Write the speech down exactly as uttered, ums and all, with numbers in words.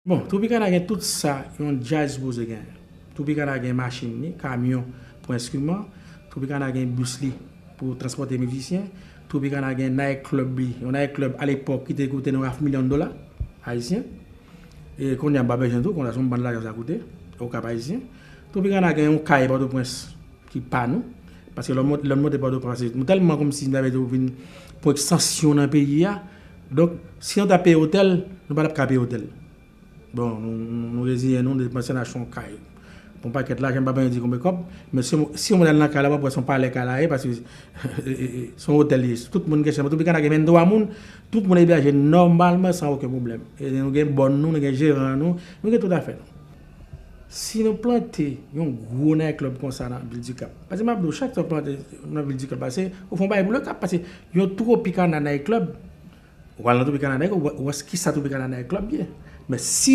Bon, Tropicana gen tout sa yon djaz sipoze genyen. Tropicana gen machin li, kamyon pou enstriman. Tropicana gen bis li pou transpòte mizisyen. Tropicana gen night club li, yon night club alepòk ki te koute nou half milyon dola ayisyen. E kounye a m pa bezwen di w konsa se yon bann lajan sa koute Okap ayisyen. Tropicana gen yon kay Pòtoprens ki pa nou. Paske lè nou monte Pòtoprens, nou tèlman kòmsi nou ta vle di w vin pou ekstansyon nan peyi a. Donk, si nou ta peye otèl, nou pa t ap ka peye otèl. Bon, nou, nou, nou reziyen nou, nou depanse, n achte yon kay. Bon pakèt lajan, m pa bezwen di konbyen kòb, men si, si yon moun al nan kay la, w ap wè se yon palè kay la ye, paske se yon otèl li ye. Tout moun gen chanm. Tropicana gen venntwa moun, tout moun ebaje nòmalman san okenn pwoblèm. E nou gen bòn nou, nou gen jeran nou, nou gen tout afè nou. Si nou plante yon gwo night club konsa nan Ville du Cap, paske m ap di w, chak tan w plante nan Ville du Cap, paske ou fè yon bagay pou Le Cap, paske yon Tropicana night club, ou al nan Tropicana night club, ou wè, ou wè kisa Tropicana night club ye. Men si